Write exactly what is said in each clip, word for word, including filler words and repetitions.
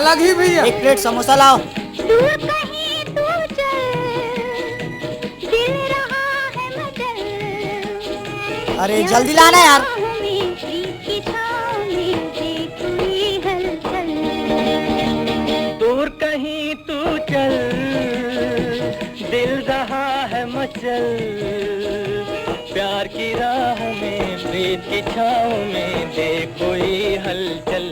अभी भैया। एक प्लेट समोसा लाओ। दूर कहीं तू चल, दिल रहा है मचल। अरे, जल्दी लाना यार। प्यार की छाँव में दे कोई हलचल। दूर कहीं तू चल, दिल रहा है मचल। प्यार की राह में, प्रीत की छाँव में दे कोई हलचल।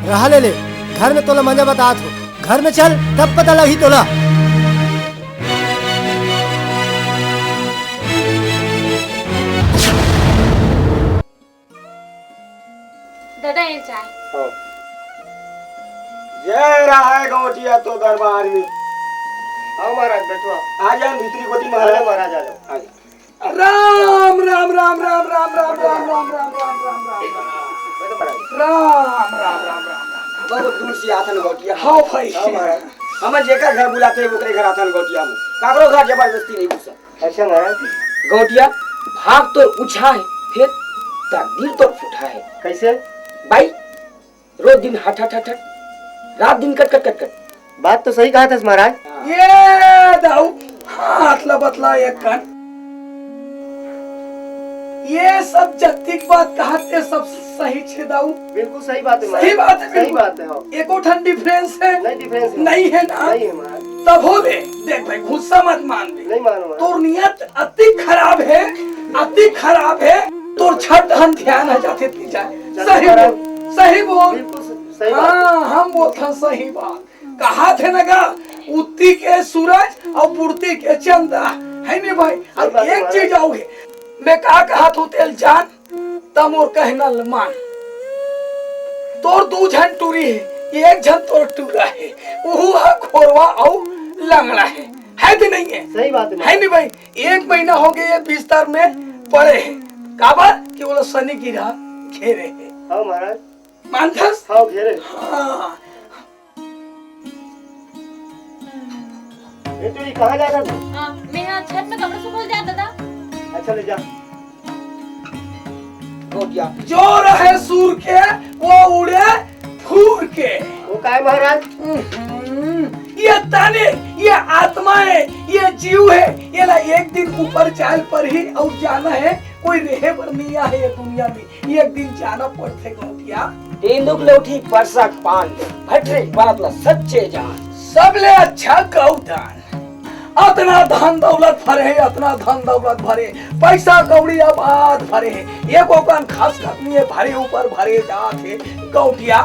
रहा ले ले, घर में तोला मजा बतात हो। घर में चल, तब पता लगही तोला। दादा, ये चाय। हाँ। जय रहा है गौटिया तो दरबार में। आओ महाराज, बैठो आप। आ जाओ भीतरी कोती महाराज। महाराज, आ जाओ। आ जाओ। राम, राम, राम। बैठो महाराज। राम, राम, राम, राम, राम। बहुत दूर से आथन गौटिया। हाँ भाई। हाँ महाराज। हमन जेकर घर बुलाते हैं, ओकरे घर आथन गौटिया में। काकरो घर जबरदस्ती नहीं घुसा। अच्छा महाराज। गौटिया, भाग तोर उछाहे, फेर तकदीर तोर फुटहा हे। कैसे? बाई, रोज दिन हट हट हट हट, रात दिन कट कट कट कट। बात तो सही कहत हस महाराज। ये दाऊ, हाथ ला बतला एक कन। ये सब जतिक बात कहत हे, सब सही छे दाऊ। बिल्कुल सही बात है महाराज। सही बात है, सही बिल्कुल। बात है, हाँ। एको ठन डिफरेंस है? नहीं डिफरेंस है। नहीं है ना? नहीं है महाराज। तभो ले, देख भाई, गुस्सा मत मान बे। नहीं मानो महाराज। तोर नियत अति खराब है, अति खराब है। तोर छठ हन ध्यान ह जाथे ती जाय। चल सही महाराज। बोल, सही बोल। बिल्कुल स-, सही बात है। हाँ, हम बोलथन सही बात। कहाथे न गा, उत्ती के सूरज अउ पुरती के चंदा, है नी भाई? सही अब बात है एक महाराज। चीज अउ हे, मैं का कहाथों तेला जान, त मोर कहना ल मान। तोर दू झन टूरी हे, एक झन तोर टूरा हे, उहू ह खोरवा अउ लंगड़ा हे, है कि नहीं है? सही बात है। है नी भाई? एक महीना होगे ये बिस्तर में पड़े हे, काबर कि ओला सनी गिरहा घेरे हे। हाँ महाराज। मानथस? हाँ, घेरे। हाँ। ए, तू ये कहाँ जाता था? हाँ, मैं यहाँ छत में कपड़े सुखाने जाता था। अच्छा, ले जा। गौटिया। जो रहे सूर के, वो उड़े फूर के। वो काय महाराज? हम्म, ये तन हे, ये आत्मा हे, ये जीव हे, ये ला एक दिन ऊपर जाय ल परही अउ जाना हे, कोई रहे बर नइ आहे ये दुनिया में। एक दिन जाना पड़थे गौटिया। तेंदूक लौठी परसक पान, भटरी बात ला सच्चे जान। सबले अच्छा गौदान। अतना धन दौलत भरे हे, अतना धन दौलत भरे, पैसा कौड़ी अबाध भरे हे, एको कन खसखस नइ हे, भरे ऊपर भरे जात हे गौटिया।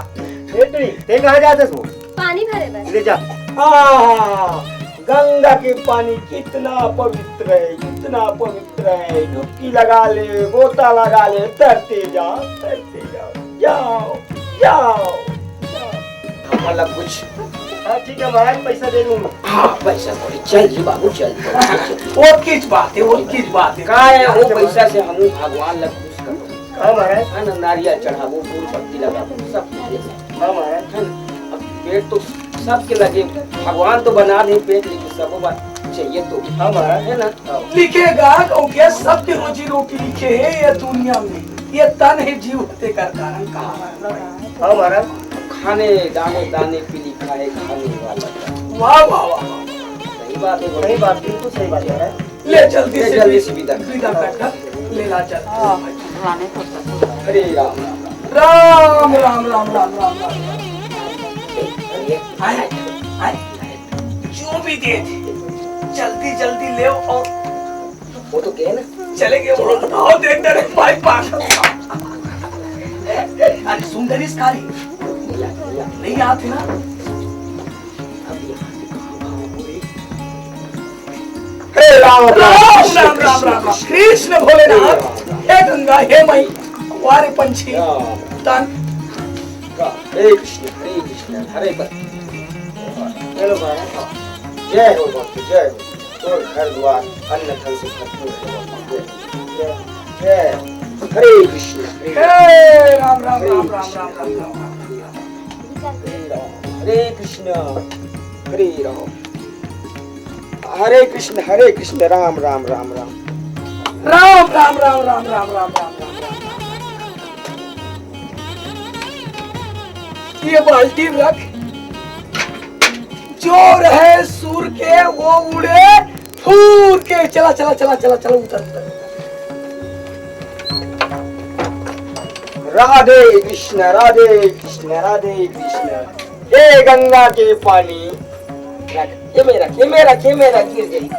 ए टुरी, ते कहाँ जात हस वो? पानी भरे बर। ले जा। आहा, गंगा के पानी कितना पवित्र है, कितना पवित्र है। डुबकी लगा ले, गोता लगा ले, तैरते जाओ, तैरते जाओ, जाओ, जाओ, जाओ। हमला कुछ हाँ, ठीक है महाराज, पैसा दे दूंगा। हाँ, पैसा कौड़ी चल जी बाबू, चल, चल, चल, चल। वो किस बात है, वो किस बात है? का है, वो पैसा से हम भगवान ला खुश कर दो। हाँ महाराज। है ना, नारियल चढ़ाबो, फूल पत्ती लगाबो, सब कुछ दे दो। हाँ महाराज। है ना? अब पेट तो सबके लगे, भगवान तो बना दे पेट, लेकिन सबो बात चाहिए तो। हाँ महाराज। है ना? हाँ। लिखेगा क्योंकि सबके रोजी रोटी लिखे है ये दुनिया में, ये तन है जीव हते कर कारण कहा। हाँ महाराज। खाने दाने दाने पीली खाए खाने वाला का। वाह, वाह, वाह, वाह। सही बात है, सही बात, बिल्कुल सही बात है। ले जल्दी ले से जल्दी भी-, से विदा कर। विदा कर, ले ला चल। हाँ, लाने को तो। हरे राम, राम, राम। राम, राम, राम, राम, राम, राम। आए, आए, जो भी दे दे, जल्दी, जल्दी ले और वो तो गए ना। चले गए वो। चले गए। आओ देख, अरे भाई पागल। अरे सुंदर इस कारी। नहीं आते ना। हे राम, राम, राम, राम, राम, राम। कृष्ण भोलेनाथ, हे गंगा, हे मई, वारे पंछी, राम। तन। हरे कृष्ण, हरे कृष्ण, हरे पर। हेलो भाई। जय हो भक्त, जय हो। तोर घर दुआर अन्न धन से भरपूर है। जय। हरे कृष्ण, हरे हे राम, राम, हरे राम, राम, कृष्ण, राम, राम, राम, राम। हरे कृष्ण, हरे राम। हरे कृष्ण, हरे कृष्ण, राम, राम, राम, राम। राम, राम, राम, राम। ये बाल्टी रख, जो रहे सूर के, वो उड़े फूर के। चला, चला, चला, चला, चला, उतर, उतर। राधे कृष्ण, राधे कृष्ण, राधे कृष्ण। हे गंगा के पानी, रख, ये में रख, ये में रख, ये में रख, गिर गई।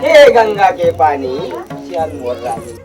हे गंगा के पानी, चल मोर रानी।